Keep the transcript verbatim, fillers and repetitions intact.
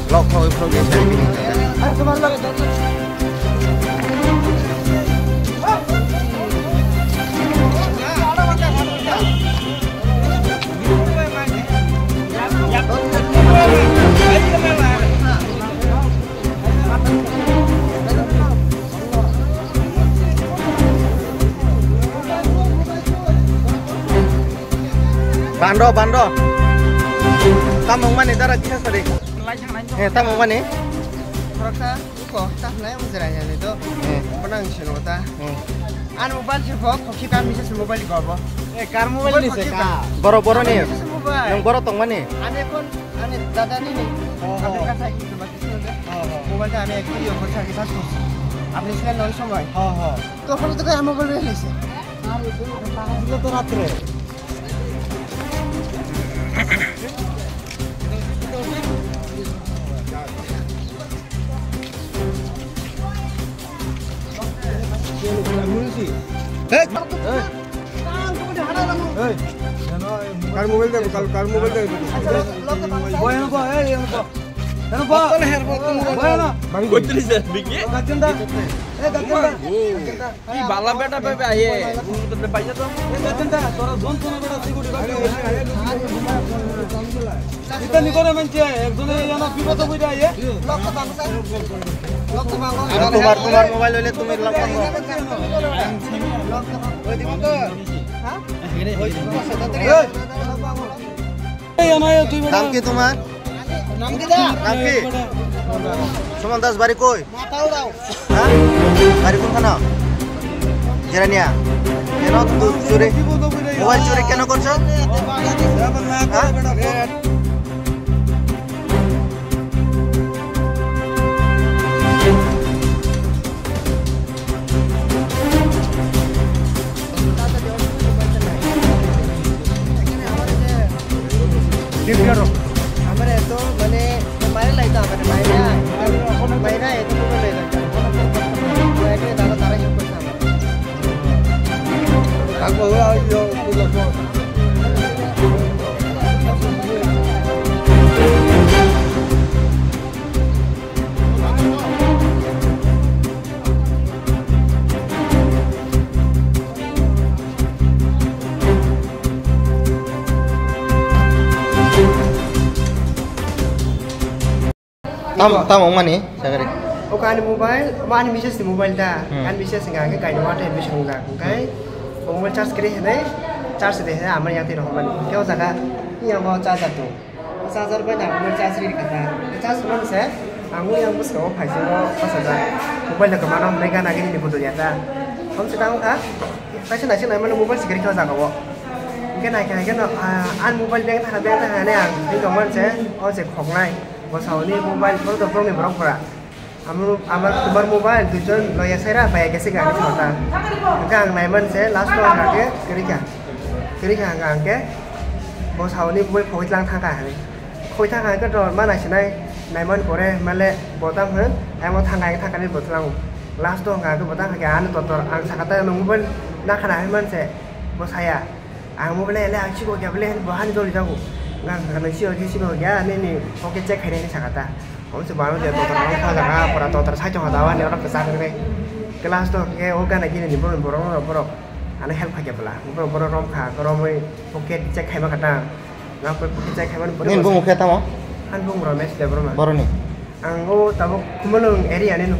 Lok thok phro ge sai bini. Bando, bando. Tamung mani dara kisa sari. Lai thang nai. Eh, tamung mani. Khoroksa, uko, ta hnai, amo jera ya ni to. Eh. Bana ang sino ta. Eh. An mobile se phok, khokhi ta misa se mobile ko bo. Eh, kar mobile ni se ka? Boro, boro ni. Misa se mobile. Nang boro tong mani. Ane kon, ane dada ni ni. Oh, oh. Ane ka sai ki ba ki se. Oh, oh. Mobile ta ane ki yo ko sa ki sa su. Apni se non somoi. Oh, oh. To holo to ka mobile ni se. Ar to ratre. Hey! Hey! Hey! Kar mobile de, kar, kar mobile de. Boy, ano boy, hey, ano boy. Ano boy. Boy, ano. Bang gotri se, bigye. Gajenda. Hey, gajenda. Gajenda. Ki bala beta bebe aye. Uru to beta aye to. Eh, gajenda, tora zon tona beta security bagi. Ita ni kore manche, ekjone yana bipodo boi aye. Ar tumar, tumar mobile hoile tumi lock pango. Hey! Ei, ano, ei, tui beta. Naam ki tumar? Naam ki da? Naam ki? Suman Das, bari koi? Matao dao. Ha? Bari kun khana? Jerania. Keno tu churi? Mobile churi keno korcho? Ha? আমার এত মানে মায়ের লাইতো আমার মায়েরা মায়েরা এত করে লাইতো। মায়েরা দাদা তারা হেল্প করছে আমার। Tam, tam wngmani, sagari. Oka ani mobile, omo ani misses ni mobile da. Hmm. Ani misses ni hwnka khe kainwi water admission wngjak. Hwnkhai bo mobile charge kwrwi hinwi, charge de hinwi amari yakti rohormani. Hwnkhe o jaga yang bo charger tong. Charger bai nang mobile charge ri kha ta. Charge rwmani se ang yang bwskango phaising o pash hajar. Mobile da kwmano hwnwi gana gini ni budul ya ta. Hom se tang kha. Kaisa naising naimano mobile se kwrwi kha o jaga o. Hwnkhe naikha hwnkhe no, ah, ani mobile bag thana bag thana hinwi ang twi tongmani se, o se khoknai. Bo sauni mobile phone to borokni borok pura. Amo, amar, tumar mobile duijon loya saira bai khe se gari thota. Hwnkhe ang naiman se last o hwnkha khe kwrwi kha. Kwrwi kha hwnkha hwnkhe bo sauni mobile phogwi tlang thangkha hinwi. Khoi thangkha hwnkhe to ma naisinai naiman pore male bo tamo hwn ayang thangkha hwnkhe thangkha ni bo tlango. Last o hwnkha hwnkhe bo tangkha khe ano totor ang sakha ta mobile nakhana hinwi man se bo saya. Ang mobile le ang siko kya bole bo hani joli jago. Ngang nang siko kya siko kya nini pocket check khainai ni sakha ta. Om se bano je totor ang kha jaga pora totor sai chong da wani oro kwchak rwi. Class to ke o gana gini ni borok borok borok ano help kha kya bwla. Borok borok rom kha romwi pocket check khaima kha ta. Nang pocket check khaima ni borok. Nini bumung khe tamo? An bumung Ramesh Debbarma. Boroni. Ang o tabuk Khumulwng area ni no.